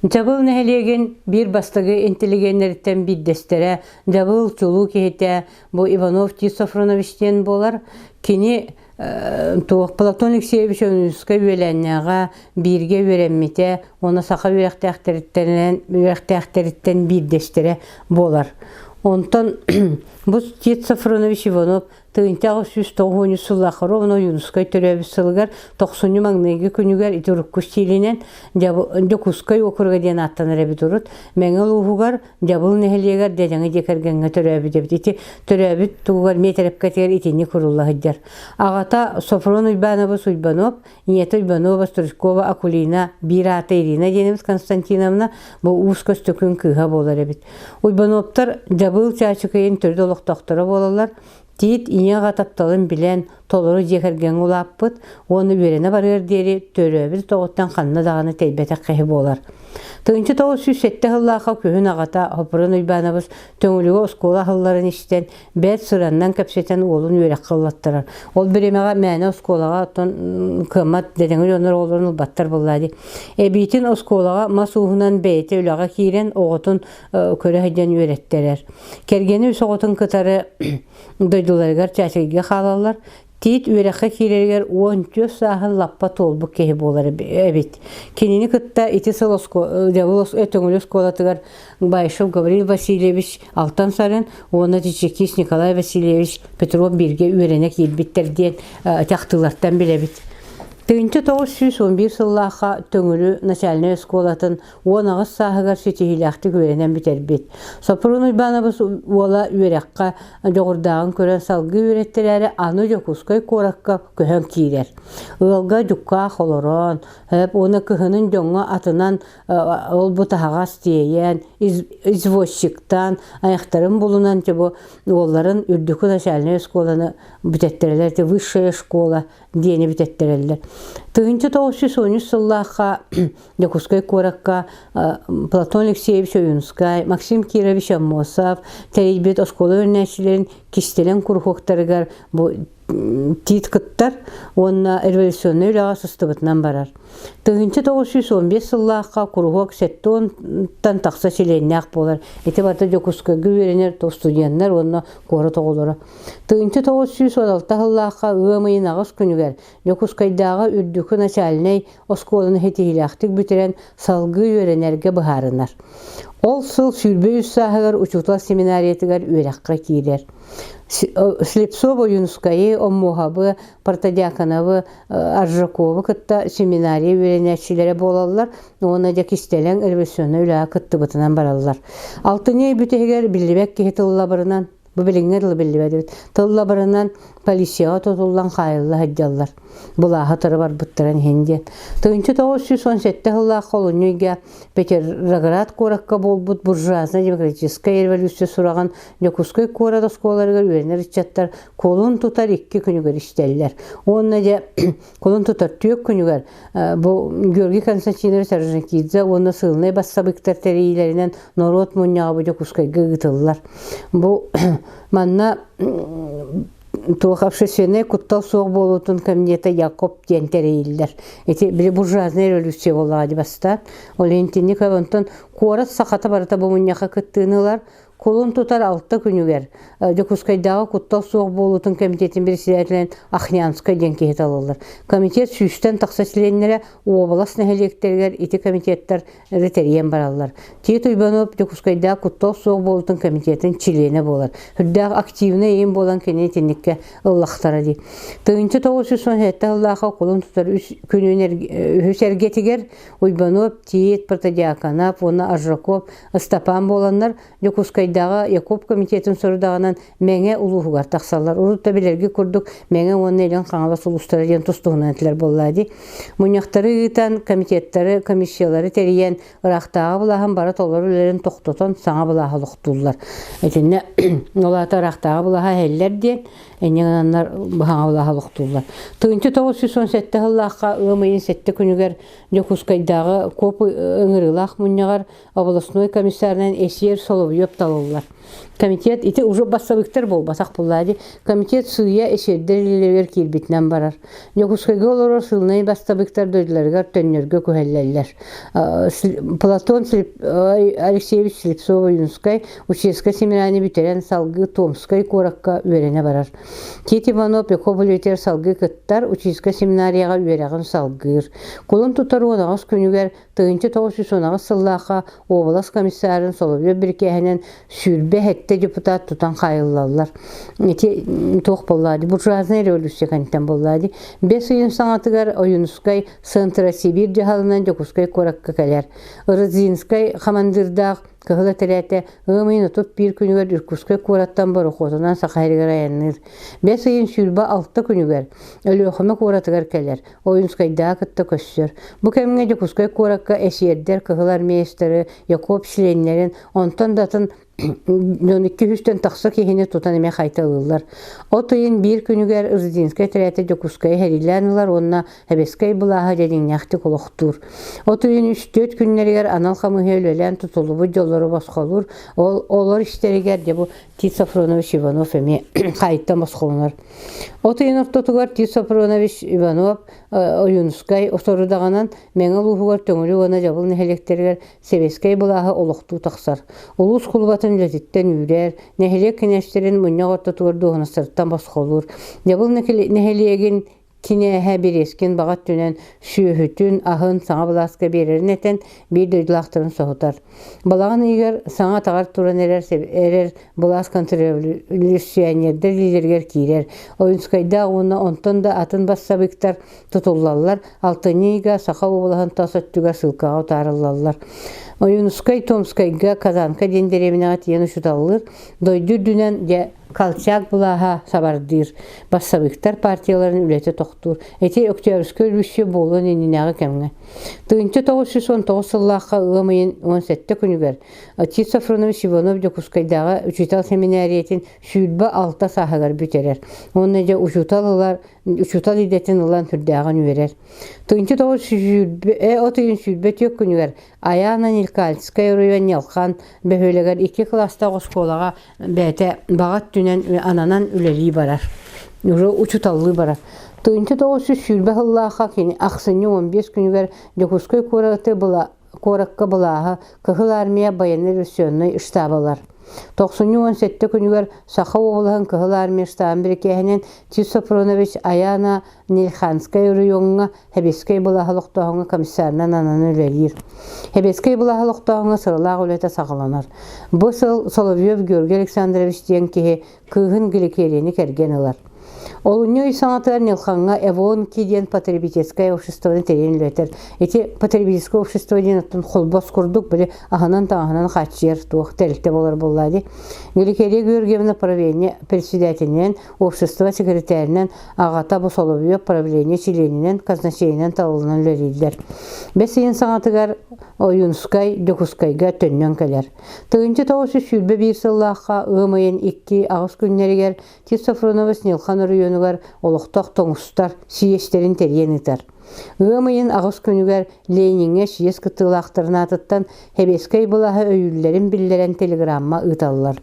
Дьабыл нэһилиэгин биир бастакы интеллигеннэриттэн биирдэстэрэ Дьабыл чулуу киһитэ бу Иванов Тит Софронович диэн буолар. Кини туох Платон Алексеевич Ойуунускай үөлээннээҕэ бииргэ үөрэммитэ уонна саха үөрэхтээхтэриттэн үөрэхтээхтэриттэн биирдэстэрэ буолар. Онтон бу Тит Софронович Иванов 1893 сыллаах ровно Ойуунускай төрөөбүт сылыгар тохсунньу маҥнайгы күнүгэр ити урукку стилинэн Дьокуускай уокуруга диэн ааттанар эбит урут Мэҥэ улууһугар Дьабыл нэһилиэгэр Дэдэҥи дьиэ кэргэҥҥэ төрөөбүт эбит. Ити төрөөбүт тугугар миэтэрэпкэтигэр итинник курулла сылдьар. Аҕата Софрон Уйбаанабыс Уйбанов, ийэтэ Уйбанова Стручкова Акулина, биир аата Ирина диэн эбит Константиновна, бу Уус Көстөкүүн кыыһа буолар эбит. Уйбановтар Дьабыл Чаачыкыйын төрүт олохтоохторо буолаллар. Тиит ийэ-аҕа тапталын билэн, толору дьиэ кэргэҥҥэ улааппыт уонна үөрэнэ барыар диэри төрөөбүт тоҕуттан ханна даҕаны тэйбэтэх киһи буолар. 1907 сыллаахха күһүн аҕата Хоппурун Уйбаанабыс Төҥүлүгэ оскуола аһылларын истэн, бэрт сыраннан кэпсэтэн уолун үөрэххэ ыллаттарар. Ол бириэмэҕэ мээнэ оскуолаҕа оттон кыаммат дэдэҥи дьоннор оҕолорун ылбаттар буоллаа дии. Эбиитин оскуолаҕа мас ууһунан бэйэтэ үлэҕэ киирэн оҕотун көрө сылдьан үөрэттэрэр. Кэргэни үс оҕотун кытары дойдуларыгар Чаачайга хаалаллар. Тиит үөрэххэ киирэригэр 14 сааһын лаппа туолбут киһи буолар эбит. Кинини кытта ити сыл Дьабыл Төҥүлү оскуолатыгар Баишев Гаврил Васильевич Алтан Сарын уонна Чичикис Николай Васильевич Петров бииргэ үөрэнэ киирбиттэр диэн чахтылартан билэбит. 1911 сыллаахха Төҥүлү начальнай оскуолатын 18 сааһыгар ситиһиилээхтик үөрэнэн бүтэрбит. Сопрун Уйбаанабыс уола үөрэххэ дьоҕурдааҕын көрөн салгыы үөрэттэрээри аны Дьокуускай куоракка көһөн киирэр. Ыалга дьуккаах олорон, уонна кыһынын дьоҥҥо атынан ол-бу таһаҕас тиэйэн, извозчиктаан, айахтарын булунан бу уолларын үрдүкү начальнай оскуоланы бүтэттэрэлэр, это высшая школа диэни бүтэттэрэллэр. 1913 сыллаахха Дьокуускай куоракка Платон Алексеевич Ойуунускай, Максим Кирович Аммосов тэрийбит оскуола үөрэнээччилэрин кистэлэҥ куруһуоктарыгар бу тиит кыттар уонна революционнай үлэҕэ сыстыбытынан барар. 1915 сыллаахха куруһуок 70-тан тахса чилиэннээх буолар. Ити барыта Дьокуускайга үөрэнэр студеннар уонна куорат оҕолоро. 1916 сыллаахха ыам ыйын аҕыс күнүгэр Дьокуускайдааҕы үрдүкү начальнай оскуоланы ситиһиилээхтик бүтэрэн салгыы үөрэнэргэ быһаарынар. Ол сыл 23 сааһыгар учуутал семинариятыгар үөрэххэ киирэр. Слепцов Ойуунускайы, Оммуоһабы, Протодьяконовы, Аржаковы кытта семинария үөрэнээччилэрэ буолаллар уонна дьэ кистэлэҥ революционнай үлэҕэ кыттыбытынан бараллар. Алтынньы ый бүтэһигэр биллибэт киһи тыллабырынан Бу билиҥҥэ дылы биллибэт эбит. Тыллабырынан полицияҕа тутуллан хаайылла сылдьаллар. Былааһы тары барбыттарын иһин диэн. 1917 сыллаах олунньу ыйга Петроград куоракка буолбут буржуазно-демократическай революция сураҕын Дьокуускай куорат оскуолаларыгар үөрэнэр ыччаттар кулун тутар икки күнүгэр истэллэр. Уонна дьэ кулун тутар түөрт күнүгэр бу Георгий Константинович Орджоникидзе уонна сыылынай бассабыыктар тэрийиилэринэн норуот мунньаҕа бу Дьокуускайга ыытыллар. Бу манна туох общественнай куттал суох буолуутун комитета Якоб диэн тэрийиллэр. Ити били буржуазная революция буоллаҕа дии бастаан. Ол иһин онтон куорат сахата барыта бу мунньахха кыттыыны ылар. Кулун тутар алта күнүгэр Дьокуускайдааҕы куттал суох буолуутун комитетин председателинэн Ахнянскай диэн киһи талыллар. Комитет сүүстэн тахса чилиэннэрэ уобалас нэһилиэктэригэр ити комитеттар тэрийэн бараллар. Тиит Уйбанов Дьокуускайдаах куттал суох буолуутун комитетин чилиэнэ буолар. Үрдээх активнай иин буолан кини итинниккэ ыллахтара дии. 1917 сыллаахха кулун тутар үс күнүн үһүс эргэтигэр Уйбанов, Тиит, Протодьяконов уонна Аржаков Ыстапаан буоланнар Дьокуускайдааҕы Якоб комитетын сорудаҕынан Мэҥэ улууһугар тахсаллар. Урут да билэрги курдук Мэҥэ уонна Илин Хаҥалас улуустара диэн тус-туһунан этилэр буоллаа дии. Мунньахтары ыытан, комитеттары, комиссиялары тэрийэн, ыраахтааҕы былааһын бары толору үлэлэрин тохтотон саҥа былааһы олохтууллар. Итиннэ ол аата ыраахтааҕы былааһа эһэллэр диэн, инньэ гынаннар саҥа былааһы олохтууллар. 1917 сыллаахха ыам ыйын сэттэ күнүгэр Дьокуускайдааҕы КОП ыҥырыылаах мунньаҕар областной комиссарынан Эсиэр Соловьев талыллар. талыллар. Комитет ити уже бассабыктар буолбатах буоллаа дии. Комитет сыыйа эсиэрдэр илиилэригэр киирбитинэн барар. Дьокуускайга олорор сыылынай бастабыктар дойдуларыгар төннөргө күһэллэллэр. Платон Алексеевич Слепцов-Ойуунскай учительскай семинарияны бүтэрэн салгыы Томскай куоракка үөрэнэ барар. Тит Иванов Яков салгыы кыттар, учительскай семинарияҕа үөрэҕин салгыыр. Кулун тутар 18 күнүгэр 1918 сыллаахха уобалас комиссарын Соловьев бирикээһинэн 27 депутат тутан хаайыллаллар. Ити туох буолла дии, буржуазная революция кэнниттэн буолла дии. Бэс ыйын саҥатыгар Ойуунускай Центра-Сибирь дьаһалынан Дьокуускай куоракка кэлэр. Рыдзинскай хамандыырдаах Кыһыл этэрээтэ ыам ыйын 31 күнүгэр Иркутскай куораттан борохуотунан Саха сиригэр айанныыр. Бэс ыйын 26 күнүгэр Өлүөхүмэ куоратыгар кэлэр. Ойуунскайдааҕы кытта көрсөр. Бу кэмҥэ Дьокуускай куоракка эсиэрдэр, кыһыл армеецтары, Якоб чилиэннэрин, онтон да атын дьон 200-тэн тахса киһини тутан эмиэ хайталыыллар. От ыйын биир күнүгэр Рыдзинскай тэрээтэ Дьокуускайы сэриилээн ылар уонна Сэбиэскэй былааһы дьэдиҥнээхтик олохтуур. От ыйын үс-түөрт күннэригэр анал хамыыһыйа үлэлээн тутуллубут дьоллору босхолуур. Ол олор истэригэр дьэ бу Тит Софронович Иванов эмиэ хаайыттан босхолонор. От ыйын ортотугар Тит Софронович Иванов Ойуунускай сорудаҕынан Мэҥэ улууһугар Төҥүлү уонна Дьабыл нэһилиэктэригэр сэбиэскэй былааһы олохтуу тахсар. Улуус кулубатын үлэтиттэн үүрэр, нэһилиэк кинээстэрин мунньах ортотугар дуоһунастарыттан босхолуур. Дьабыл нэһилиэгин кинээһэ Березкин баҕа өттүнэн сүөһүтүн, аһын саҥа былааска биэрэрин этэн, биир дойдулаахтарын соһутар. Балаҕан ыйыгар саҥа атаҕар туран эрэр, эрэр былаас контрреволюционердар илиилэригэр киирэр. Ойунскайдаах уонна онтон да атын бассабыыктар тутуллаллар, алтынньы ыйга Саха уобалаһын тас өттүгэр сыылкаҕа утаарыллаллар. Ойуунускай Томскайга Казанка диэн дэриэбинэҕэ тиийэн учууталлыыр, дойду үрдүнэн дьэ Колчак былааһа сабардыыр, бассабыыктар партияларын үлэтэ тохтуур. Ити Октябрьскай революция буолуон иннинээҕи кэмҥэ. 1919 сыллаахха ыам ыйын 17 күнүгэр Тит Софронович Иванов Дьокуускайдааҕы учуутал сэминээрийэтин 26 сааһыгар бүтэрэр. Уонна дьэ учуутал ылар, учуутал идэтин ылан сүрдээҕин үөрэр. 1920 от ыйын 24 күнүгэр Аяна Нелькальская оройуон Ньалхан бөһүөлэгэр икки кылаастаах оскуолаҕа бэйэтэ баҕа өттүнэн ананан үлэлии барар. Уже учуталлыы барар. 1920 сыллаахха кини ахсынньы 15 күнүгэр Дьокуускай куораты куоракка былааһы Кыһыл Армия военно-революционнай штабалар. Тохсунньу 17 күнүгэр Саха уобалаһын Кыһыл Армия штабын бирикээһинэн Тит Софронович Аяна Нельханскай оройуоҥҥа Сэбиэскэй былааһы олохтооһуҥҥа комиссарынан ананан үлэлиир. Сэбиэскэй былааһы олохтооһуҥҥа сыралаах үлэтэ саҕаланар. Бу сыл Соловьев Георгий Александрович диэн киһи кыыһын Гликерияны кэргэн ылар. Олунньу ый саҥатыгар Нилхаҥҥа Эвонки диэн потребительское обществоны тэрийэн үлэтэр. Ити потребительское общество диэн оттон холбос курдук били аһынан-таҥаһынан хааччыйар туох тэрилтэ буолар буоллаа дии. Гликерия Георгиевна правление председателинэн, общество секретаринэн аҕата бу Соловьев правление чилиэнинэн, казначейинэн талыллан үлэлииллэр. Бэс ыйын саҥатыгар Ойуунскай Дьокуускайга төннөн кэлэр. 1921 сыллаахха ыам ыйын 2-8 күннэригэр Тит Софронович Нилхан оройуонугар олохтоох тоҥустар сийиэстэрин тэрийэн ыытар. Ыам ыйын 8 күнүгэр Лениҥҥэ сийиэс кыттыылаахтарын аатыттан Сэбиэскэй былааһы өйүүллэрин биллэрэн телеграмма ыыталлар.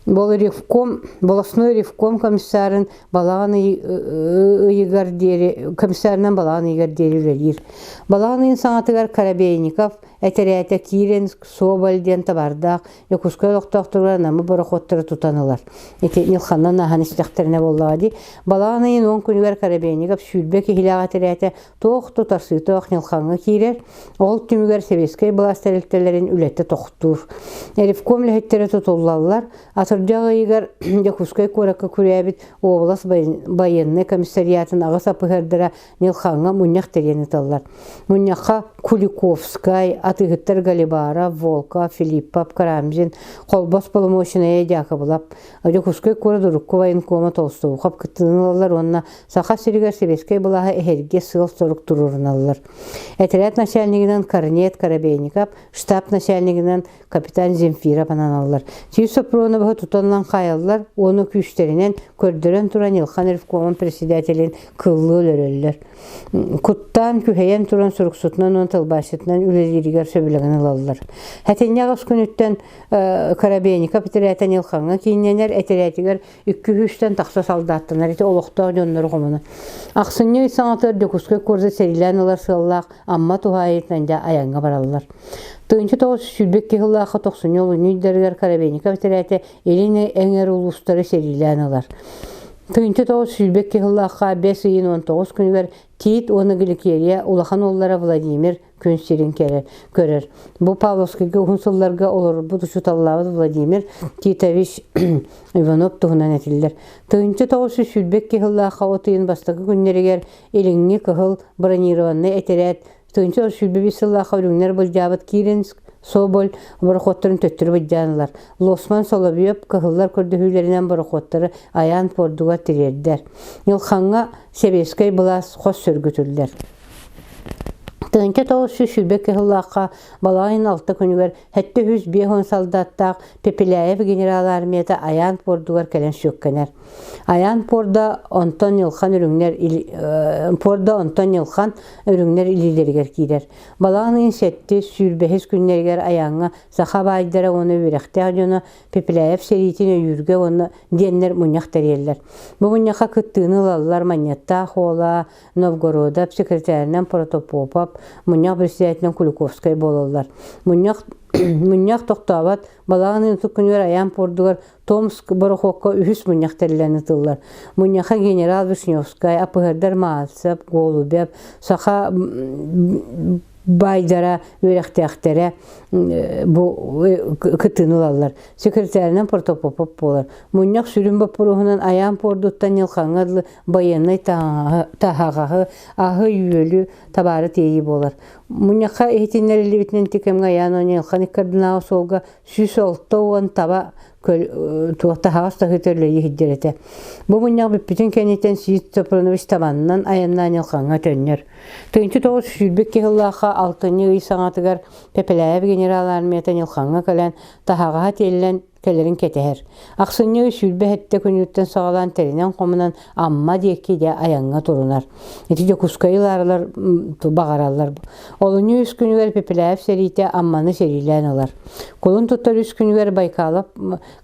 Болревком, волостной ревком комиссарын балаҕан ыйыгар диэри комиссарынан балаҕан ыйыгар диэри үлэлиир. Балаҕан ыйын саҥатыгар Коробейников этэрээтэ киирэн Соболь диэн табаардаах Дьокуускай олохтоохторугар Намы борохуоттары тутан ылар. Ити Ньылханнан ааһан истэхтэринэ буоллаҕа дии. Балаҕан ыйын 10 күнүгэр Коробейников 20 киһилээх этэрээтэ туох тутарсыытаах Ньылхаҥҥа киирэр. Ол түмүгэр сэбиэскэй былаас тэрилтэлэрин үлэтэ тохтуур. Ревком үлэһиттэрэ тутуллаллар. Атырдьах ыйыгар Дьокуускай куоракка күрээбит уобалас байыаннай комиссариатын аҕыс апыһардара Ньылхаҥҥа мунньах тэрийэн ыыталлар. Мунньахха Куликовскай, атыыһыттар Галибаров, Волков, Филиппов, Карамзин, Холбос боломуочунайа Дьаакыбылап, Дьокуускай куорат урукку военкома Толстоухов кыттыыны ылаллар уонна Саха сиригэр сэбиэскэй былааһы эһэргэ сыал-сорук туруоруналлар. Этэрээт начальнигынан Корнет Коробейников, штаб начальнигынан капитан Земфиров ананаллар. Сүүс Соппуруонабыһы тутан ылан хаайаллар, уону күүстэринэн көрдөрөн туран Илхан ревкомун председателин кыллыы өлөрөллөр. Куттаан, күһэйэн туран суруксутунан уонна тылбаасчытынан үлэлииригэр киириитигэр сөбүлэҥин ылаллар. Сэтинньи аҕыс күнүттэн Коробейников этэрээтэ Ньылхаҥҥа кииннэнэр, этэрээтигэр 200-тэн тахса солдааттанар ити олохтоох дьоннору хомуна. Ахсынньы ый саҥатыгар Дьокуускай куораты сэриилээн ылар сыаллаах Амма туһаайыытынан дьэ айаҥҥа бараллар. 1922 сыллаахха тохсунньу-олунньу ыйдарыгар Коробейников этэрээтэ Илин эҥэр улуустары сэриилээн ылар. 1922 сыллаахха бэс ыйын 19 күнүгэр Тиит уонна Гликерия улахан уоллара Владимир күн сирин көрөр. Бу Павловскайга уһун сылларга олорбут учууталлаабыт Владимир Титович Иванов туһунан этиллэр. 1922 сыллаахха от ыйын бастакы күннэригэр Илиҥҥи Кыһыл бронированнай этэрээт 1925 сыллаахха үрүҥнэр былдьаабыт Киренск, Соболь борохуоттарын төттөрү былдьаан ылар. Лосман Соловьев кыһыллар көрдөһүүлэринэн борохуоттары Айаан пуордугар тириэрдэр. Ньылхаҥҥа сэбиэскэй былаас хос сөргүтүллэр. 1922 сыллаахха балаҕан алта күнүгэр 750 солдаттаах Пепеляев генерал армията Айаан пуордугар кэлэн сүөккэнэр. Айаан пуорда онтон Ньылхан үрүҥнэр пуорда онтон Ньылхан үрүҥнэр илиилэригэр киирэр. Балаҕан ыйын сэттис, сүүрбэһис күннэригэр Айааҥҥа саха баайдара уонна үөрэхтээх дьоно Пепеляев сэриитин өйүүргэ уонна диэннэр мунньах тэрийэллэр. Бу мунньахха кыттыыны ылаллар Манньыаттаах уола, Новгородов, секретарынан Протопопов, мунньах председателинэн Куликовскай буолаллар. Мунньах мунньах тохтообот, балаҕан ыйын күнүгэр Айаан пуордугар Томск борохуокка үһүс мунньах тэриллэн ытыллар. Мунньахха генерал Вишневскай, АПХРдар Мальцев, Голубев, саха баайдара, үөрэхтээхтэрэ бу кыттыыны ылаллар. Секретарынан Протопопов буолар. Мунньах сүрүн боппуруоһунан Айаан пуордуттан Ньылхаҥҥа дылы байыаннай таһаҕаһы, аһы-үөлү, табаары тиэйии буолар. Мунньахха иһитиннэриллибитинэн ити кэмҥэ Айаан уонна Ньылхан икки суолга 160 таба туох таһаҕас таһыыта үлэлии сылдьар этэ. Бу мунньах бүппүтүн кэнниттэн Сиит Сопрунович табаннан айаннаан Ньылхаҥҥа төннөр. 1922 сыллаахха алтынньы ый саҥатыгар Пепеляев генерал армията Ньылхаҥҥа кэлэн таһаҕаһа тиэллэн кэлэрин кэтэһэр. Ахсынньы ый 27 күнүттэн саҕалаан тэринэн-хомунан Амма диэки дьэ айаҥҥа турунар. Ити Дьокуускайы ылаарылар баҕараллар. Олунньу үс күнүгэр Пепеляев сэриитэ Амманы сэриилээн ылар. Кулун туттар үс күнүгэр Байкалов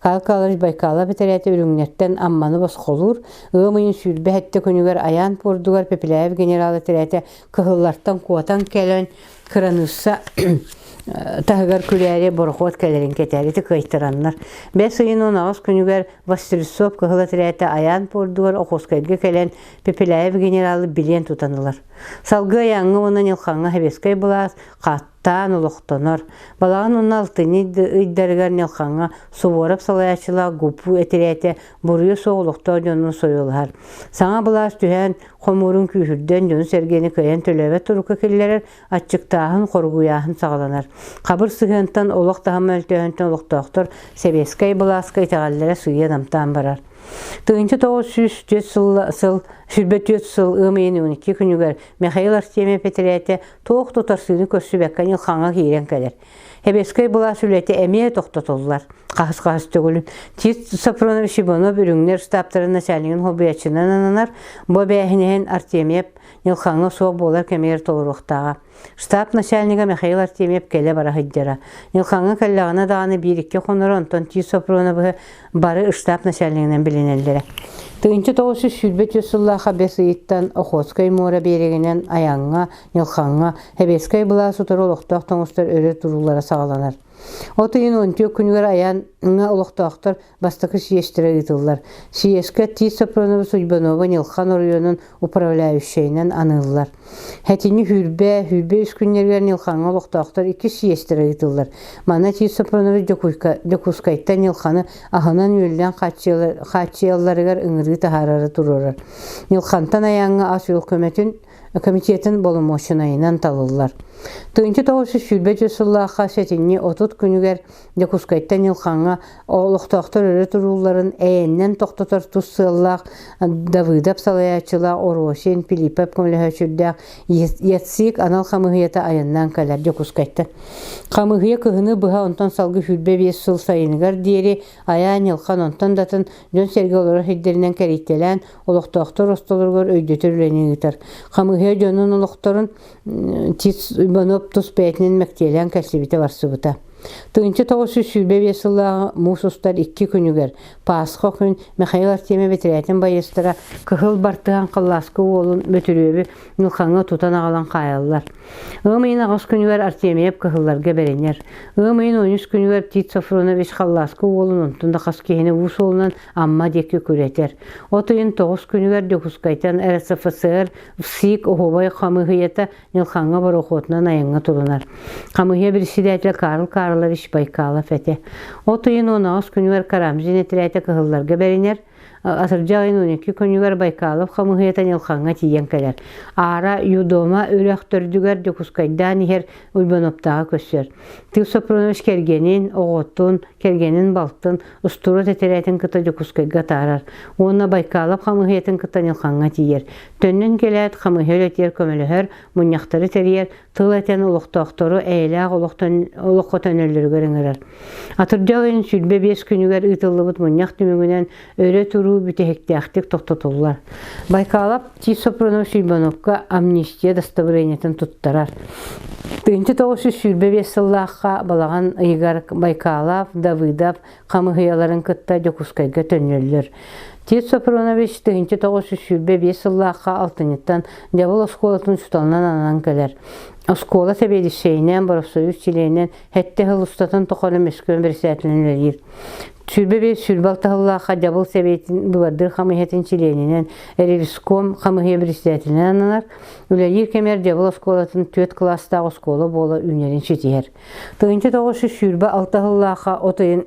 Карл Карлович Байкалов этэрээтэ үрүҥнэртэн Амманы босхолуур. Ыам ыйын 27 күнүгэр Айаан пуордугар Пепеляев генерал этэрээтэ кыһыллартан куотан кэлэн кыраныысса таһыгар күрээри борохуот кэлэрин кэтээри кыайтараннар. Бэс ыйын 18 күнүгэр Вострецов кыһыл этэрээтэ Айаан пуордугар Охотскайга кэлэн Пепеляев генералы билиэн тутан ылар. Салгыы Айааҥҥа уонна Ньылхаҥҥа сэбиэскэй былаас хаттаан олохтонор. Балаҕан уонна алтынньы ыйдарыгар Ньылхаҥҥа Суворов салайааччылаах ГУПУ этэрээтэ буруйа суох олохтоох дьонун сойуолаһар. Саҥа былаас түһээн хомуурун күүһүрдэн дьону-сэргэни кыайан төлөөбөт турукка киллэрэр, аччыктааһын, хоргуйааһын саҕаланар. Хабыр сыһыантан олох таһыма мөлтөөһүнтэн олохтоохтор сэбиэскэй былааска итэҕэллэрэ сыыйа намтаан барар. 1904 сыл, сыл 24 сыл ыам ыйын 12 күнүгэр Михаил Артемьев этэрээтэ туох да утарсыыны көрсүбэккэ Ньылхаҥҥа киирэн кэлэр. Сэбиэскэй былаас үлэтэ эмиэ тохтотуллар. Хаһыс-хаһыс төгүлүн Тит Сафронович Иванов үрүҥнэр штабтарын начальнигын солбуйааччынан ананар. Бу эбээһинэһин Артемьев Ньылхаҥҥа суох буолар кэмигэр толоруохтааҕа. Штаб начальнига Михаил Артемьев кэлэ-бара сылдьара. Ньылхаҥҥа кэллэҕинэ даҕаны биир-икки хоноро, онтон Тит Сафроновы бары штаб начальнигынан билинэллэрэ. 1924 сыллаахха бэс ыйыттан Охотскай муора биэрэгинэн Айаҥҥа, Ньылхаҥҥа Сэбиэскэй былаас утары олохтоох тоҥустар өрө туруулара саҕаланар. От ыйын 14 күнүгэр Айаҥҥа олохтоохтор бастакы съезтэрэ ыытыллар. Съезкэ Тит Сопронова Судьбанова Ньылхан оройуонун управляющайынан аныыллар. Хэтини Хүүрбэ, Хүүрбэ үс күннэригэр Ньылхаҥҥа олохтоохтор иккис съезтэрэ ыытыллар. Манна Тит Сопронова Дьокуускайтан Ньылханы аһынан-үөллээн хааччыйалларыгар ыҥырыы таһаарары туруорар. Ньылхантан Айааҥҥа ас-үөл көмөтүн комитетын боломуочунайынан талыллар. 1924 сыллаахха сэтинньи 30 күнүгэр Дьокуускайтан Ньылхаҥҥа олохтоохтор өрө туруулларын эйэннэн тохтотор тус сыаллаах Давыдов салайааччылаах Оросин, Пилипов көмөлөһөөччүрдээх Яцик анал хамыыһыйата айаннаан кэлэр Дьокуускайтан. Хамыыһыйа кыһыны быһа онтон салгыы 25 сыл сайыныгар диэри Айаан Ньылхан онтон да атын дьон-сэргэ олорор сирдэринэн кэрийтэлээн олохтоохтор остолоругар өйдөтөр үлэни ыытар. Хамыыһыйа дьонун олохторун Тиц Иванов тус бэйэтинэн мэктиэлээн кэлсибитэ барсыбыта. 1925 сыллааҕы муус устар икки күнүгэр Пасха күн Михаил Артемьев бэтэрээтин байыастара Кыһыл Бартыһаан Халлааскы уолун Бөтүрүөбү Ньылхаҥҥа тутан аҕалан хаайаллар. Ыам ыйын аҕыс күнүгэр Артемьев кыһылларга бэринэр. Ыам ыйын 13 күнүгэр Тит Софронович Халлааскы уолун онтон да хас киһини уу суолунан Амма диэки күрэтэр. От ыйын 9 күнүгэр Дьокуускайтан РСФСР ВСИК оһуобай хамыыһыйата Ньылхаҥҥа борохуотунан айаҥҥа турунар. Хамыыһыйа председателэ Карл Карлович Байкалов этэ. От ыйын 18 күнүгэр Карамзин этэрээтэ кыһылларга бэринэр. Атырдьах ыйын 12 күнүгэр Байкалов хамыыһыйата Ньылхаҥҥа тиийэн кэлэр. Аара Юдома үрэх төрдүгэр Дьокуускайдаан иһэр Уйбаноптааҕы көрсөр. Тыл Сопрунович кэргэнин, оҕотун, кэргэнин балтын устуруот этэрээтин кытта Дьокуускайга атаарар уонна Байкалов хамыыһыйатын кытта Ньылхаҥҥа тиийэр. Төннөн кэлээт, хамыыһыйа үлэтигэр көмөлөһөр, мунньахтары тэрийэр, тыл этэн олохтоохтору эйэлээх олоххо төннөллөрүгэр ыҥырар. Атырдьах ыйын 25 күнүгэр ыытыллыбыт мунньах түмүгүнэн өрө туруу бүтэһиктээхтик тохтотуллар. Байкалов Тит Сопрунов Сүйбановка амнистия дастабырыанньатын туттарар. 1925 сыллаахха балаҕан ыйыгар Байкалов, Давыдов хамыыһыйаларын кытта Дьокуускайга төннөллөр. Тит Сопрунович 1925 сыллаахха алтынньыттан Дьабыл оскуолатын учууталынан ананан кэлэр. Оскуола сэбиэдиссэйинэн, профсоюз чилиэнинэн сэттэ сыл устатын тухары Мөскүөн бэрэссэдээтэлинэн үлэлиир. 25 26 сыллаахха Дьабыл Сэбиэтин быбардыыр хамыыһыйатын чилиэнинэн, Ревиском хамыыһыйа председателинэн ананар. Үлэлиир кэмигэр Дьабыл оскуолатын түөрт кылаастаах оскуола буола үүнэрин ситиһэр. 1926 сыллаахха от ыйын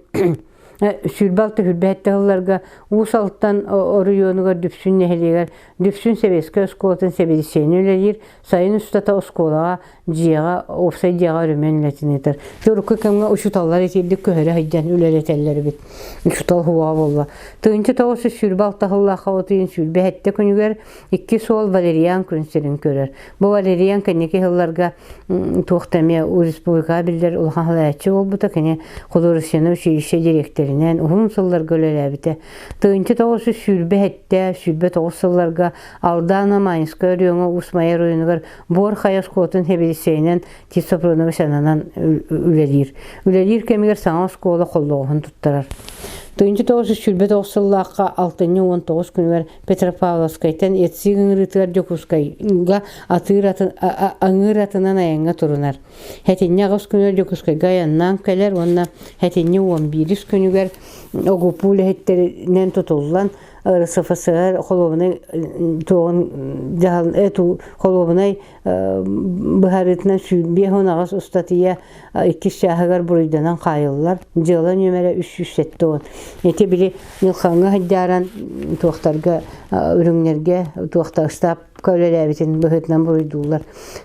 26-27 сылларга Уус Алтан оройуонугар Дүпсүн нэһилиэгэр Дүпсүн сэбиэскэй оскуолатын сэбиэдиссэйинэн үлэлиир, сайын устата оскуолаҕа дьиэҕэ, уопсай дьиэҕэ өрөмүөн үлэтин ыытар. Урукку кэмҥэ учууталлар итирдик көһөрө сылдьан үлэлэтэллэр эбит. Учуутал хуоҕа буолла. 1926 сыллаахха от ыйын 27 күнүгэр икки суол Валериан күн сирин көрөр. Бу Валериан кэнники сылларга туох да эмиэ республикаҕа биллэр улахан салайааччы буолбута. Кини художественнай училище дириэктэринэн уһун сылларга үлэлээбитэ. 1927 29 сылларга Алдана Майнскай оройуоҥа Уус Майа оройуонугар Буор Хайа оскуолатын сэбиэдиссэйинэн Тит Софронович ананан үлэлиир. Үлэлиир кэмигэр саҥа оскуола холлоҕоһун туттарар. 1929 сыллаахха алтынньы 19 күнүгэр Петропавловскайтан Ециг ыҥырыытыгар Дьокуускайга атыыр атын, аҥыыр атынан айаҥҥа турунар. Хэтинньи аҕыс күнүгэр Дьокуускайга айаннаан кэлэр уонна хэтинньи 11 күнүгэр ОГПУ үлэһиттэринэн тутуллан РСФСР холуобунай туоҕун дьаһал холуобунай быһаарыытынан 158 ыстатыйа иккис чааһыгар буруйданан хаайыллар. Дьыала нүөмэрэ 370. Ити били Ньылхаҥҥа сылдьааран туохтарга үрүҥнэргэ туохта ыстаапка үлэлээбитин быһыытынан буруйдууллар.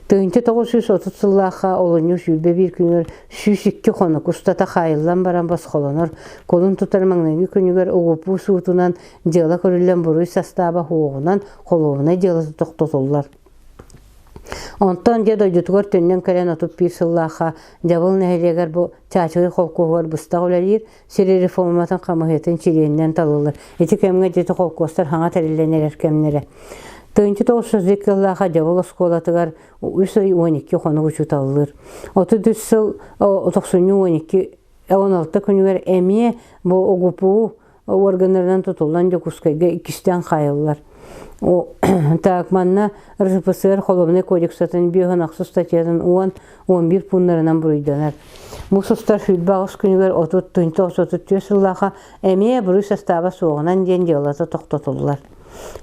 1930 сыллаахха олунньу 21 күнүгэр 102 хонук устата хаайыллан баран босхолонор. Кулун тутар маҥнайгы күнүгэр ОГПУ суутунан дьыала көрүллэн буруй састааба суоҕунан холуобунай дьыалата тохтотуллар. Онтон дьэ дойдутугар төннөн кэлэн 31 сыллаахха Дьабыл нэһилиэгэр бу Чаачыгый холкуоһугар быстах үлэлиир, сир реформатын хамыыһыйатын чилиэнинэн талыллар. Ити кэмҥэ дьиэти холкуостар хаҥа тэриллэн эрэр кэмнэрэ. 1932 сыллаахха Дьабыл оскуолатыгар үс ый 12 хонук учууталлыыр. 33 сыл тохсунньу 12 16 күнүгэр эмиэ бу ОГПУ органнарынан тутуллан Дьокуускайга иккистээн хаайыллар. Так, манна РСФСР Холуобунай кодексатын 5 статьятын 10-11 пуннарынан буруйданар. Муус устар 28 күнүгэр 30 сыллааха эмиэ буруй састааба суоҕунан диэн дьыалата тохтотуллар.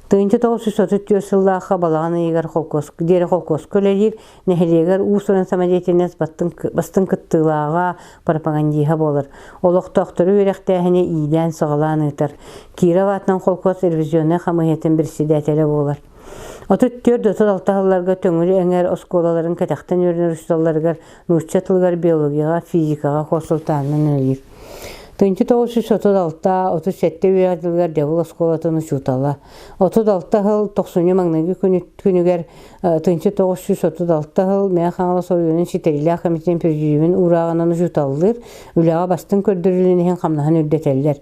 1934 сыллаахха балаҕан ыйыгар холкуос, диэри холкуоска үлэлиир, нэһилиэгэр уус-уран самодеятельность бастыҥ кыттыылааҕа, пропагандиһа буолар. Олохтоохтору үөрэхтээһини иилээн-саҕалаан ыытар. Киров аатынан холкуос ревизионнай хамыыһыйатын председателэ буолар. 34-36 сылларга Төҥүлү эҥээр оскуолаларын кэтэхтэн үөрэнэр учууталларыгар нуучча тылыгар, биологияҕа, физикаҕа консультанынан үлэлиир. 1936-37 үөрэх дьылыгар Дьабыл оскуолатын учуутала. 36 сыл тохсунньу маҥнайгы күнүгэр 1936 сыл Мэҥэ Хаҥалас оройуонун ситэриилээх комитетин президиумун уурааҕынан учууталлыыр, үлэҕэ бастыҥ көрдөрүүлэрин иһин хамнаһын үрдэтэллэр.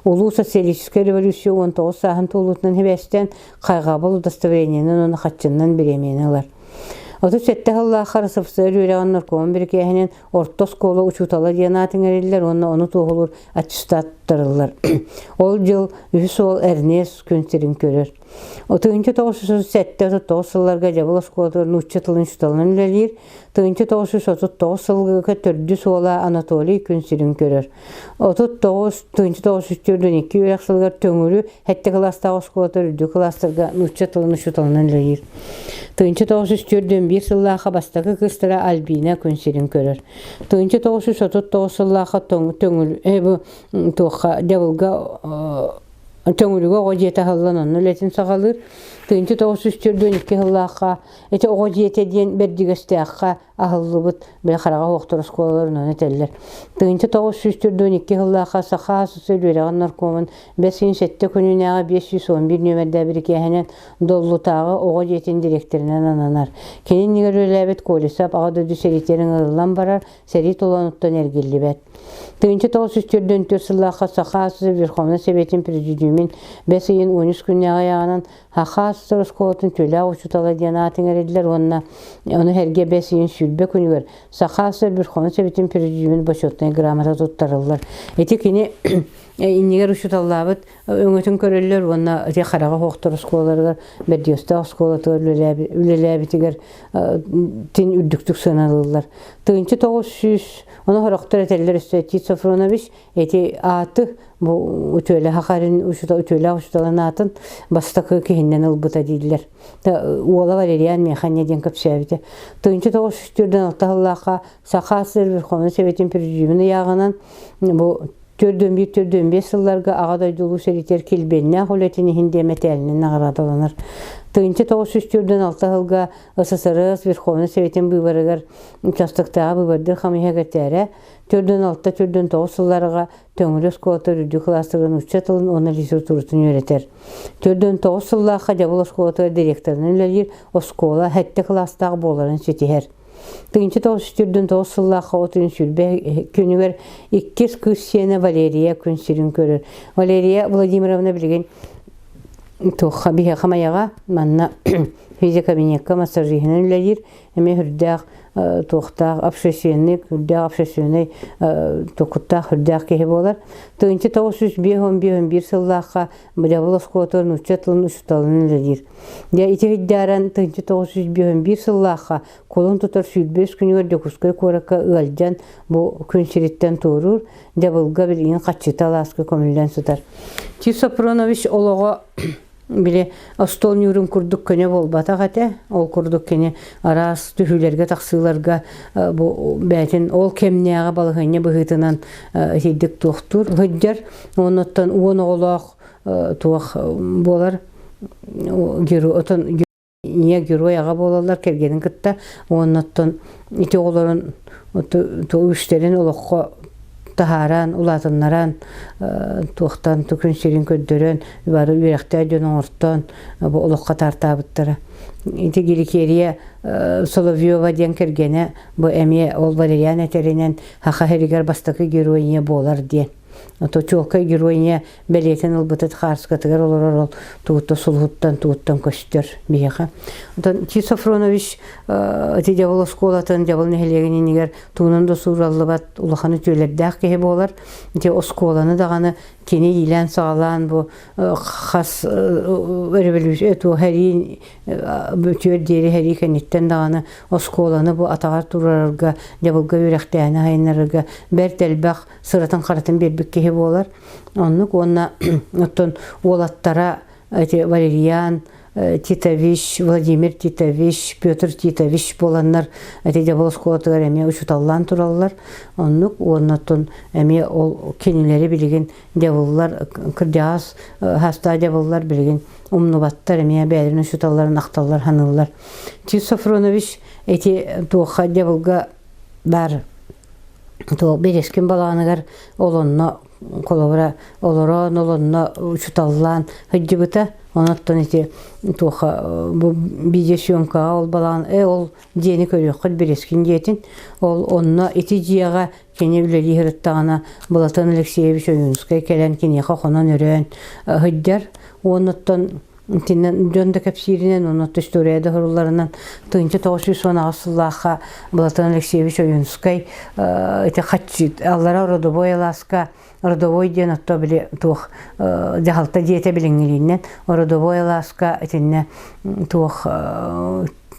Улуу социалистическай революция 19 сааһын туолуутунан сибээстээн хайҕабыл удостоверениенын уонна хаччыннан бириэмийэни ылар. 37 сыллаахха РСФСР үөрэҕин наркомун бирикээһинэн орто оскуола учуутала диэн аат иҥэриллэр уонна ону туоһулуур аттестат туттарыллар. Ол дьыл үһүс уол Эрнест күн сирин көрөр. 1937-39 сылларга Дьабыл оскуолатыгар нуучча тылын учууталынан үлэлиир. 1939 сылга төрдүс уола Анатолий күн сирин көрөр. 39-1942 үөрэх сылыгар Төҥүлү сэттэ кылаастаах оскуолатыгар үрдүк кылаастарга нуучча тылын учууталынан үлэлиир. 1941 сыллаахха бастакы кыыстара Альбина күн сирин көрөр. 1939 сыллаахха Төҥүл бу туохха Дьабылга Төҥүлүгэ оҕо дьиэтэ аһыллан онно үлэтин саҕалыыр. 1942 сыллаахха ити оҕо дьиэтэ диэн Бэрдьигэстээххэ аһыллыбыт били хараҕа суохтар оскуолаларын ону этэллэр. 1942 сыллаахха Саха АССР үөрэҕин наркомун бэс ыйын сэттэ күнүнээҕи 511 нүөмэрдээх бирикээһинэн Доллутааҕы оҕо дьиэтин дириэктэринэн ананар. Кини иннигэр үлэлээбит Колесов Аҕа дойду сэриитигэр ыҥырыллан барар, сэрии толоонуттан эргиллибэт. 1944 сыллаахха Саха АССР Верховнай Сэбиэтин Президиумун бэс ыйын 13 күннээҕи ыйааҕынан Саха АССР оскуолатын төлөөх учуутала диэн аат иҥэриллэр уонна ону сэргэ бэс ыйын 20 күнүгэр Саха АССР Верховнай Сэбиэтин Президиумун бочуотунай грамота туттарыллар. Ити кини иннигэр учууталлаабыт өҥөтүн көрөллөр уонна ити хараҕа суохтар оскуолаларыгар Бэрдиэстээх оскуолатыгар үлэлээбитигэр тин үрдүктүк сыаналыыллар. 1900 ону сорохтор этэллэр өссө Тит Софронович ити ааты бу үтүөлээх хахарын үтүөлээх учууталын аатын бастакы киһиннэн ылбыта дииллэр. Уола Валериан Механя диэн кэпсээбитэ. 1946 сыллаахха Саха АССР Верховнай Советын президиумун ыйааҕынан бу 4-1-4-5 сылларга Аҕа дойду Улуу сэриитигэр килбиэннээх үлэтин иһин диэн мэтээлинэн наҕараадаланар. 1946 сылга СССР Верховнай Советын быыбарыгар участоктааҕы быыбардыыр хамыыһыйа кэтээрэ 4-6-4-9 сылларга Төҥүлү оскуолата үрдүк кылаастарга нуучча тылын уонна литературатын үөрэтэр. 4-9 сыллаахха Дьабыл оскуолатыгар директорынан үлэлиир, оскуола сэттэ кылаастаах буоларын ситиһэр. 1949 сыллаахха от ыйын 20 күнүгэр иккис кыыс сиэнэ Валерия күн сирин көрөр. Валерия Владимировна билигин туохха биһиэхэ Майаҕа манна физикабинекка массажиһынан үлэлиир, эмиэ үрдээх туохтаах общественник, үрдээх общественнай токуттаах үрдээх киһи буолар. 1905 сыллаахха Дьабыл оскуолатыгар нуучча тылын учууталынан үлэлиир. Дьэ ити ыйдааран 1951 сыллаахха кулун тутар 25 күнүгэр Дьокуускай куоракка ыалдьан бу күн сириттэн туоруур, Дьабылга билигин хаччыта алааска көмүллэн сытар. Тит Сопронович олоҕо били остуол ньуурун курдук көнө буолбатах этэ. Ол курдук кини араас түһүүлэргэ тахсыыларга бу бэйэтин ол кэмнээҕи балаһыанньа быһыытынан итирдик туохтуур сылдьар. Оннуттан уон оҕолоох туох буолар отон ийэ герой аҕа буолаллар кэргэнин кытта уоннаттан ити оҕолорун үстэрин олоххо таһааран улаатыннаран туохтан күн сирин көрдөрөн бары үөрэхтээх дьон оҥортоон бу олоххо таартаабыттара ити Геликерия Соловьева диэн кэргэнэ бу эмиэ ол Валериан этэринэн Саха сиригэр бастакы герой буолар диэн Ото чуолкай геройня бэлиэтин ылбытыт хаарскатыгар олорор ол тугутта сулуһуттан тугуттан көстөр биһиэхэ. Онтон Ти Софронович ити дьабыл оскуолатын дьабыл нэһилиэгин иннигэр тугунан да суураллыбат улахан үтүөлэрдээх киһи буолар. Ити оскуоланы даҕаны кини иилээн-саҕалаан бу хас өрөбөлүүсүйэ туох эрии бүтүөр диэри сэрии кэнниттэн даҕаны оскуоланы бу атаҕар туруорарга дьабылга үөрэхтээһини сайыннарарга бэрт элбэх сыратын-харатын биэрбит киһи буолар. Оннук уонна оттон уолаттара эти Валерьян Титович, Владимир Титович, Петр Титович буоланнар эти дьабыл оскуолатыгар эмиэ учууталлаан тураллар. Оннук уонна оттон эмиэ ол кинилэри билигин дьабыллар кырдьаҕас хастаа дьабыллар билигин умнубаттар эмиэ бэйэлэрин учууталларын ахталлар ханыыллар. Тит Софронович эти туохха дьабылга баар Туох Биэрэскин балаҕаныгар ол онно Холобура, олорон, олонно учуталлаан сылдьыбыта. Онон ити туоха бу видеосъемкаҕа ол балаҕан э ол дьиэни көрүөххүт Березкин дьиэтин. Ол онно ити дьиэҕэ кини үлэлии сырыттаҕына Былатан Алексеевич Ойуунускай кэлэн киниэхэ хонон-өрөөн сылдьар. Уонуттан итиннэн дьон да кэпсииринэн уонна история да сурулларынан 1918 сыллаахха Былатан Алексеевич Ойуунускай ити хаччы аллара родовой алааска родовой диэн отто били туох дьаһалта дьиэтэ билиҥҥилииннэн родовой алааска итиннэ туох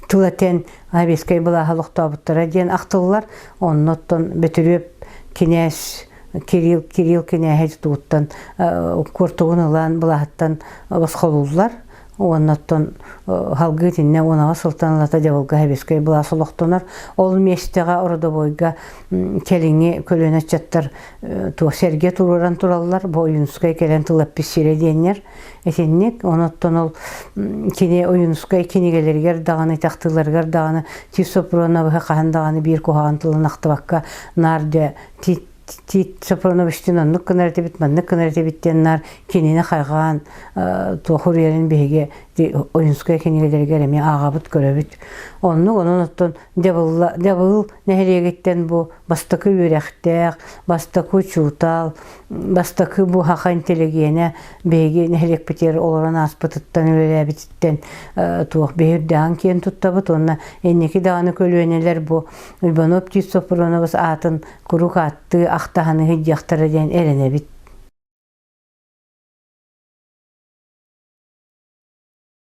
тыл этэн Абийскай былааһы олохтообуттара диэн ахтыллар. Оннуттан Бөтүрүөп кинээс Кирилл Кирилл кинээһи тутууттан куортугун ылан былааһыттан босхолууллар. Уоннаттан халгыы итиннэ уонаҕа сылтан ылата дьабылга Хэбискэй былаас олохтонор. Ол миэстэҕэ родовойга кэлиҥҥи көлүөнэ ыччаттар туох сэргэ туруоран тураллар. Бу Ойуунускай кэлэн тыл эппит сирэ диэннэр. Итинник, онуттан ол кини Ойуунускай кинигэлэригэр даҕаны, тахтыыларыгар даҕаны Тит Сопруоновыһы хаһан даҕаны биир куһаҕан тылын ахтыбакка наар дьэ Тит Сопруоновичтыын оннук гынар этибит, маннык гынар этибит диэн наар кинини хайҕаан туох уруйарын биһиги Ойуунускай кинигэлэригэр эмиэ ааҕабыт, көрөбүт. Оннук, онон оттон Дьабылла, Дьабыл нэһилиэгиттэн бу бастакы үөрэхтээх, бастакы учуутал, бастакы бу саха интеллигиэнэ биһиги нэһилиэкпитигэр олорон ааспытыттан үлэлээбититтэн туох биһирдээн киэн туттабыт уонна инники даҕаны көлүөнэлэр бу Уйбанов Тит Сопрунович аатын куруук ааттыы ахтаһаны сылдьыахтара диэн эрэнэбит.